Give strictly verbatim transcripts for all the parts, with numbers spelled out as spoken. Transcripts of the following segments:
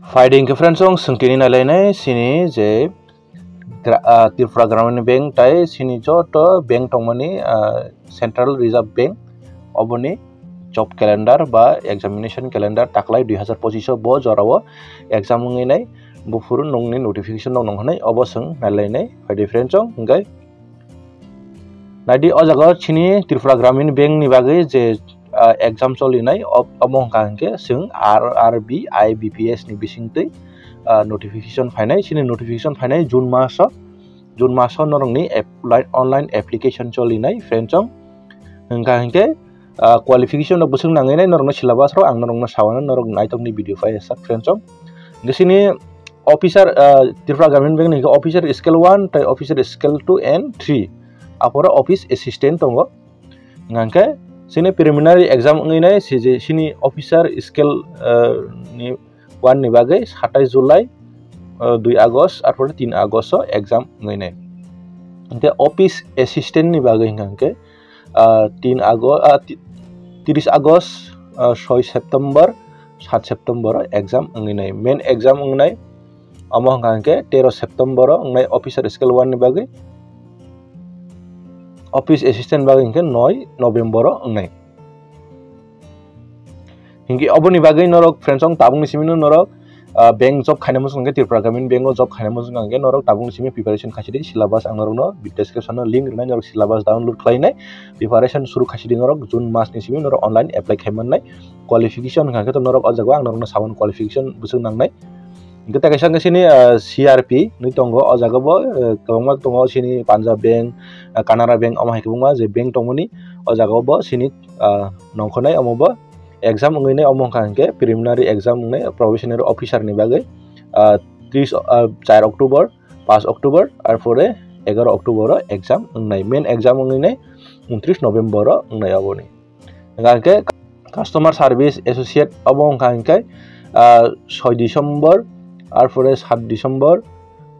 Phaidi hwnkhe friends, chwng tini nailainai chini je gra-, ah, Tripura Gramin Bank tai chini joto bank tongmani, ah, Central Reserve Bank oboni job calendar ba examination calendar taklai dui hazar pochish o bo jorao exam wngwi nai, buphuru nokni notification rok nongkha nai, obo chwng nailainai. Phaidi friends, chwng hwnkhe naidi o jaga chini Tripura Gramin Bank ni bagwi je, ah, exam cholinai, ob-, omo hwnkha hwnkhe chwng R R B I B P S ni bisingtwi, ah, notification phainai. Chini notification phainai June maso, June maso norokni app-, online application cholinai friends, chwng hwnkha hwnkhe, ah, qualification rok bwswk nangwi nai norokno syllabus rok ang norokno sawano, norok naitokni video phai sak friends, chwng hwnkhe chini officer, ah, Tripura Gramin Bank ni hwnkhe officer scale one tai officer scale two and three, aphoro office assistant tongo. Hwnkhe chini preliminary exam wngwi nai, si je chini officer scale, ah, ni one ni bagwi satais July, ah, dui August, arpore tin August o exam wngwi nai. Hwnkhe office assistant ni bagwi hwnkha hwnkhe, ah, tin August, ah, ti-, tiris August, ah, soi September, sat September o exam wngwi nai. Main exam wngwi nai omo hwnkha hwnkhe tero September o wngnai officer scale one ni bagwi, office assistant bagwi hwnkhe noi November o wngnai. Hinkhe oboni bagwi norok friends, chwng tabukni simi no norok, ah, bank job khaina muchung hwnkhe, Tripura Gramin Bank o job khaina muchung hwnkhe norok tabukni simi preparation khaisidi, syllabus ang norokno description o link rwnai, norok syllabus download khlainai, preparation suru khaisidi norok June mas ni simi norok online apply khaimannai. Qualification hwnkha khe to norok o jaga o ang norokno sabon qualification bwswk nangnai. Hwnkhe tei kaisa hwnkhe chini, ah, C R P hinwi tongo, o jaga bo, ah, kwbangma tongo chini Punjab Bank, ah, Canara Bank, omo hai kwbangma je bank tongmani o jaga o bo chini, ah, nongkhornai omo bo exam wngwi nai, omo hwnkha hwnkhe preliminary exam wngnai probationary officer ni bagwi, ah, tris, ah, char October, paanch October, arpore egaro October o exam wngnai, main exam wngwi nai untris November o wngnai oboni. Hwnkha hwnkhe customer service associate obo wngkha hwnkhe, ah, soi December, arpore sat December,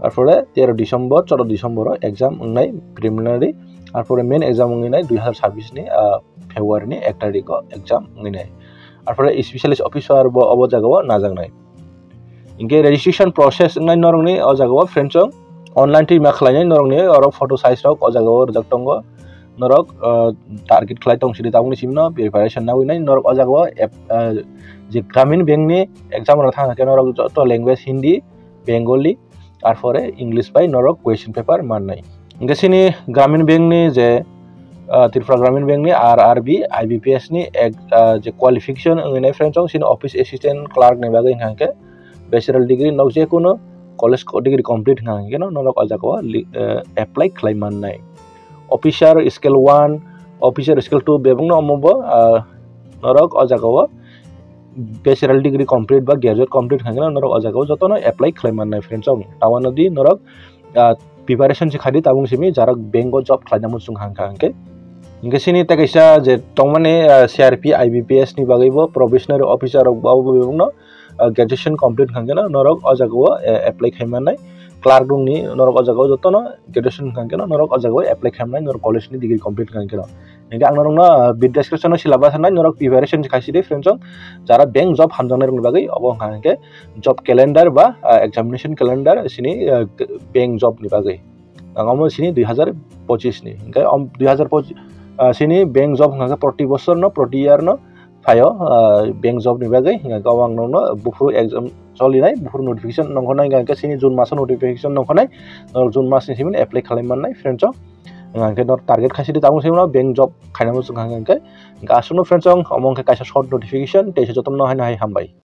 arpore tero December, choudo December o exam wngnai preliminary, arpore main exam wngwi nai dui hazar chabbish ni, ah, February ni ek tarikh o exam wngwi nai. Arpore specialist officer bo obo jaga o najaknai. Hinkhe registration process wngnai norokni o jaga o friends, chwng online twi ma khlainai norokni, oro photo size rok o jaga o rijak tongo. Norok, ah, target khlai tong sidi tabukni simi no preparation nai norok o jaga o app, ah, je Gramin Bank ni exam rok thang khe norok joto language Hindi, Bengali, arpore English bai norok question paper mannai. Hingke chini Gramin Bank ni je, ah, Tripura Gramin Bank ni R R B, I B P S ni ek, ah, je qualification wngwi nai friends, chini office assistant clerk ni bagwi hingka hingke bachelor degree nok je kono college co-, degree complete hingka hingke no norok o jaga o li-, eh, apply khlai mannai. Officer scale one, officer scale two bebak no omo bo, ah, norok o jaga o bachelor degree complete ba graduate complete hingka hingke no norok o jaga o joto no apply khlai mannai friends. Tabuk di norok, ah, preparation se khaidi tabuk simi jara bank o job khlaina muchung hingka hingke. Hingke chini tei kaisa je tongmani, ah, C R P, I B P S ni bagwi bo probationary officer rok bo abo bebak no, ah, graduation complete hingka hingke no norok o jaga o, eh, apply khai mannai. Clerk rok ni norok o jaga o joto no graduation hingka hingke no norok o jaga o apply khai mannai norok college ni degree complete hingka hingke no. Hingke ang norok no, ah, bid description o syllabus hinai norok preparation se khaisidi friends, jara bank job hamjaknai rok ni bagwi obo hingka hingke job calendar ba, ah, examination calendar chini, ah, bank job ni bagwi. Ang omo chini dui hazar pochis ni. Hingke om dui hazar pochis, ah, chini bank job hingka khe proti bosor no, proti year no phaio, ah, bank job ni bagwi. Hingke o ang nokno buphuru exam cholinai, buphuru notification nongkhornai hingka khe chini June maso notification nongkhornai. Norok June mas ni simi apply khlai mannai friends o. Hingke norok target khaisidi tabuk simi no bank job khaina muchung hingka khe. Hingke aswk no friends o omo hingke kaisa short notification, tei se jotono haino hai hambai.